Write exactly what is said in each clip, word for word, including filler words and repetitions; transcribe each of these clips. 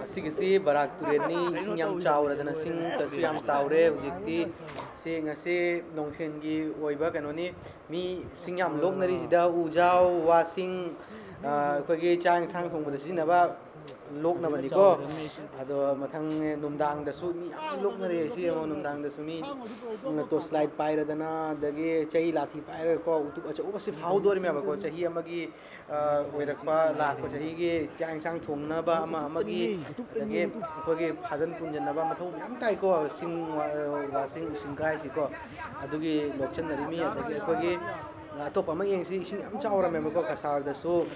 ꯑꯁꯤꯒꯤꯁꯤ ꯕꯔꯥꯛ ꯇꯨꯔꯦꯜꯅꯤ꯫ ꯏꯁꯤꯡ ꯌꯥꯝ ꯆꯥꯎꯔꯗꯅ ꯁꯤꯡ ꯀꯩꯁꯨ ꯌꯥꯝ ꯇꯥꯎꯔꯦ꯫ ꯍꯧꯖꯤꯛꯇꯤ ꯁꯤ ꯉꯁꯤ ꯅꯣꯡꯊꯦꯟꯒꯤ ꯑꯣꯏꯕ ꯀꯩꯅꯣꯅꯤ꯫ ꯃꯤ ꯁꯤꯡ ꯌꯥꯝ ꯂꯣꯛꯅꯔꯤꯁꯤꯗ ꯎꯖꯥꯎ, ꯋꯥꯁꯤꯡ, ꯑ, ꯑꯩꯈꯣꯏꯒꯤ ꯆꯥꯛ ꯌꯦꯟꯁꯥꯡ ꯊꯣꯡꯕꯗ ꯁꯤꯖꯤꯟꯅꯕ ꯂꯣꯛꯅꯕꯅꯤꯀꯣ꯫ ꯑꯗꯣ ꯃꯊꯪ ꯅꯨꯡꯗꯥꯡꯗꯁꯨ ꯃꯤ ꯌꯥꯝ ꯂꯣꯛꯅꯔꯦ꯫ ꯁꯤ ꯌꯦꯡꯉꯣ, ꯅꯨꯡꯗꯥꯡꯗꯁꯨ ꯃꯤ torch light ꯄꯥꯏꯔꯗꯅ, ꯑꯗꯒꯤ ꯆꯩ ꯂꯥꯊꯤ ꯄꯥꯏꯔꯒꯀꯣ, ꯎꯇꯨꯞ ꯑꯆꯧꯕꯁꯤ ꯐꯥꯍꯧꯗꯣꯔꯤꯃꯦꯕꯀꯣ꯫ ꯆꯍꯤ ꯑꯃꯒꯤ ꯑ, ꯑꯣꯏꯔꯛꯄ, ꯂꯥꯛꯄ ꯆꯍꯤꯒꯤ ꯆꯥꯛ ꯌꯦꯟꯁꯥꯡ ꯊꯣꯡꯅꯕ ꯑꯃ ꯑꯃꯒꯤ, ꯑꯗꯒꯤ ꯑꯩꯈꯣꯏꯒꯤ ꯐꯥꯖꯟ ꯄꯨꯟꯖꯟꯅꯕ ꯃꯊꯧ ꯃꯌꯥꯝ ꯇꯥꯏꯀꯣ, ꯁꯤꯡ, ꯋꯥ-, ꯋꯥꯁꯤꯡ, ꯎꯁꯤꯡ ꯀꯥꯏꯁꯤꯀꯣ, ꯑꯗꯨꯒꯤ ꯂꯣꯛꯁꯟꯅꯔꯤꯃꯤ꯫ ꯑꯗꯒꯤ ꯑꯩꯈꯣꯏꯒꯤ ꯑꯇꯣꯞꯄ ꯑꯃ ꯌꯦꯡꯁꯤ, ꯏꯁꯤꯡ ꯌꯥꯝ ꯆꯥꯎꯔꯝꯃꯦꯕꯀꯣ ꯀꯁꯥꯔꯗꯁꯨ꯫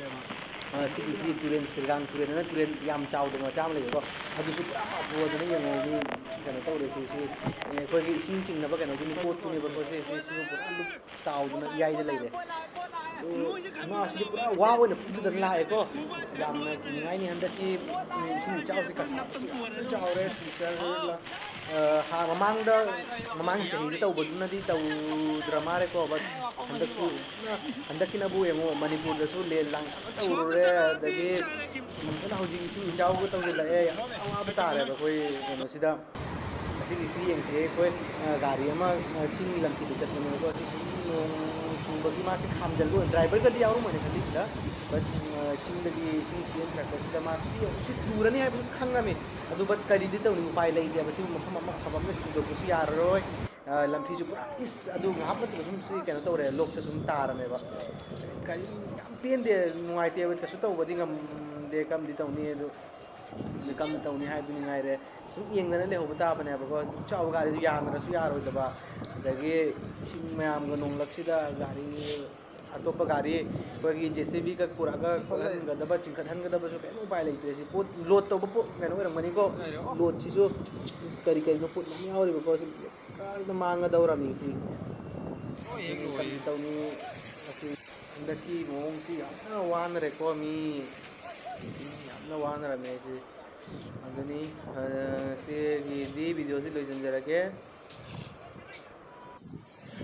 ꯑ, ꯁꯤꯒꯤꯁꯤ ꯇꯨꯔꯦꯟ, ꯁꯤꯔꯒꯥꯡ ꯇꯨꯔꯦꯟ ꯑꯅ ꯇꯨꯔꯦꯟ ꯌꯥꯝ ꯆꯥꯎꯗꯕ ꯃꯆꯥ ꯑꯃ ꯂꯩꯌꯦꯀꯣ, ꯑꯗꯨꯁꯨ ꯄꯨꯔꯥ ꯐꯥꯊꯣꯛꯑꯗꯅ ꯌꯦꯡꯉꯣ, ꯃꯤ ꯀꯩꯅꯣ ꯇꯧꯔꯦ꯫ ꯁꯤ, ꯁꯤ, ꯑꯦ, ꯑꯩꯈꯣꯏꯒꯤ ꯏꯁꯤꯡ ꯆꯤꯡꯅꯕ ꯀꯩꯅꯣꯗꯨꯅꯤ, ꯄꯣꯠꯇꯨꯅꯦꯕꯀꯣ꯫ ꯁꯤ, ꯁꯤ, ꯁꯤꯁꯨ ꯄꯨꯔꯥ ꯂꯨꯞ ꯇꯥꯎꯗꯅ ꯏꯌꯥꯏꯗ ꯂꯩꯔꯦ꯫ ꯑꯗꯨ ꯉꯥꯁꯤꯗꯤ ꯄꯨꯔꯥ ꯋꯥ ꯑꯣꯏꯅ ꯐꯨꯊꯗꯅ ꯂꯥꯛꯑꯦꯀꯣ꯫ ꯑꯁ, ꯌꯥꯝꯅ ꯀꯤꯅꯤꯡꯉꯥꯏꯅꯤ ꯍꯟꯗꯛꯀꯤ, ꯎꯝ, ꯏꯁꯤꯡ ꯏꯆꯥꯎꯁꯦ ꯀꯁꯥꯔꯗꯁꯨ ꯌꯥꯝꯅ ꯆꯥꯎꯔꯦ꯫ ꯁꯤꯜꯆꯔ, ꯑ, ꯍꯥ-, ꯃꯃꯥꯡꯗ, ꯃꯃꯥꯡꯒꯤ ꯆꯍꯤꯗ ꯇꯧꯕꯗꯨꯅꯗꯤ ꯇꯧꯗ꯭ꯔ ꯃꯥꯜꯂꯦꯀꯣ, but ꯍꯟꯗꯛꯁꯨ, ꯍꯟꯗꯛꯀꯤꯅꯕꯨ ꯌꯦꯡꯉꯣ, ꯃꯅꯤꯄꯨꯔꯗꯁꯨ ꯂꯦꯟ ꯂꯥꯡ ꯀꯟꯅ ꯇꯧꯔꯨꯔꯦ, ꯑꯗꯒꯤ ꯌꯥꯝ ꯀꯟꯅ ꯍꯧꯖꯤꯛ ꯏꯁꯤꯡ ꯏꯆꯥꯎꯒ ꯇꯧꯁꯤꯜꯂꯛꯑꯦ꯫ ꯌꯥꯝ ꯑꯋꯥꯕ ꯇꯥꯔꯦꯕ ꯑꯩꯈꯣꯏ ꯀꯩꯅꯣꯁꯤꯗ꯫ ꯑꯁꯤꯒꯤꯁꯤ ꯌꯦꯡꯁꯤ꯫ ꯑꯩꯈꯣꯏ, ꯑ, ꯒꯥꯔꯤ ꯑꯃ, ꯑ, ꯆꯤꯡꯒꯤ ꯂꯝꯕꯤꯗ ꯆꯠꯄꯅꯦꯕꯀꯣ꯫ ꯑꯁꯤ ꯁꯨꯝ ꯅꯣꯡ ꯆꯨꯕꯒꯤ ꯃꯥꯁꯤ ꯈꯥꯝꯖꯤꯜꯂꯒ ꯑꯣꯏꯅ, driver ꯒꯗꯤ ꯌꯥꯎꯔꯝꯃꯣꯏꯅ ꯈꯜꯂꯤꯁꯤꯗ, but, ꯑ, ꯆꯤꯡꯗꯒꯤ ꯏꯁꯤꯡ ꯆꯦꯟꯊꯔꯛꯄꯁꯤꯗ ꯃꯥꯁꯤ ꯁꯤ, ꯁꯤ ꯇꯨꯔꯅꯤ ꯍꯥꯏꯕꯁꯨ ꯈꯪꯉꯝꯃꯤ꯫ ꯑꯗꯨ but ꯀꯔꯤꯗꯤ ꯇꯧꯅꯤ, ꯎꯄꯥꯏ ꯂꯩꯇꯦꯕ꯫ ꯁꯤꯕꯨ ꯃꯐꯝ ꯑꯃ ꯑꯐꯕ ꯑꯃꯗ ꯁꯤꯟꯗꯣꯛꯄꯁꯨ ꯌꯥꯔꯔꯣꯏ꯫ ꯑ, ꯂꯝꯕꯤꯁꯨ ꯄꯨꯔꯥ ꯏꯁ, ꯑꯗꯨ ꯉꯥꯏꯍꯥꯛ ꯅꯠꯇꯅ ꯁꯨꯝ ꯁꯤ ꯀꯩꯅꯣ ꯇꯧꯔꯦ, ꯂꯣꯛꯇ ꯁꯨꯝ ꯇꯥꯔꯝꯃꯦꯕ꯫ ꯀꯔꯤ ꯌꯥꯝ ꯄꯦꯟꯗꯦ, ꯅꯨꯡꯉꯥꯏꯇꯦꯕ꯫ ꯀꯩꯁꯨ ꯇꯧꯕꯗꯤ ꯉꯝꯗꯦ, ꯀꯝꯗꯤ ꯇꯧꯅꯤ ꯑꯗꯨ꯫ ꯑꯗꯨ ꯀꯝ ꯇꯧꯅꯤ ꯍꯥꯏꯗꯨꯅꯤ ꯉꯥꯏꯔꯦ꯫ ꯁꯨꯝ ꯌꯦꯡꯗꯅ ꯂꯩꯍꯧꯕ ꯇꯥꯕꯅꯦꯕꯀꯣ꯫ ꯑꯗꯨꯛ ꯆꯥꯎꯕ ꯒꯥꯔꯤꯗꯨ ꯌꯥꯟꯗ꯭ꯔꯁꯨ ꯌꯥꯔꯣꯏꯗꯕ, ꯑꯗꯒꯤ ꯏꯁꯤꯡ ꯃꯌꯥꯝꯒ ꯅꯣꯡꯂꯛꯁꯤꯗ ꯒꯥꯔꯤ, ꯑꯇꯣꯞꯄ ꯒꯥꯔꯤ, ꯑꯩꯈꯣꯏꯒꯤ JCB ꯈꯛ ꯄꯨꯔꯛꯑꯒ ꯀꯣꯠꯍꯟꯒꯗꯕ, ꯆꯤꯡꯈꯠꯍꯟꯒꯗꯕꯁꯨ ꯀꯔꯤꯝ ꯎꯄꯥꯏ ꯂꯩꯇ꯭ꯔꯦ꯫ ꯁꯤ ꯄꯣꯠ load ꯇꯧꯕ ꯄꯣꯠ ꯀꯩꯅꯣ ꯑꯣꯏꯔꯝꯒꯅꯤꯀꯣ꯫ Load ꯁꯤꯁꯨ ꯀꯔꯤ ꯀꯔꯤꯅꯣ ꯄꯣꯠ ꯃꯌꯥꯝ ꯌꯥꯎꯔꯤꯕꯀꯣ꯫ ꯁꯤ ꯀꯥꯏꯗ ꯃꯥꯡꯒꯗꯧꯔꯕꯅꯤ ꯁꯤ꯫ ꯀꯔꯤ ꯇꯧꯅꯤ ꯑꯁꯤ ꯍꯟꯗꯛꯀꯤ ꯃꯑꯣꯡꯁꯤ ꯌꯥꯝꯅ ꯋꯥꯅꯔꯦꯀꯣ꯫ ꯃꯤ ꯁꯤ ꯌꯥꯝꯅ ꯋꯥꯅꯔꯝꯃꯦ ꯑꯩꯁꯦ꯫ ꯑꯗꯨꯅꯤ, ꯑ, ꯁꯤꯒꯤꯗꯤ video ꯁꯤ ꯂꯣꯏꯁꯤꯟꯖꯔꯒꯦ꯫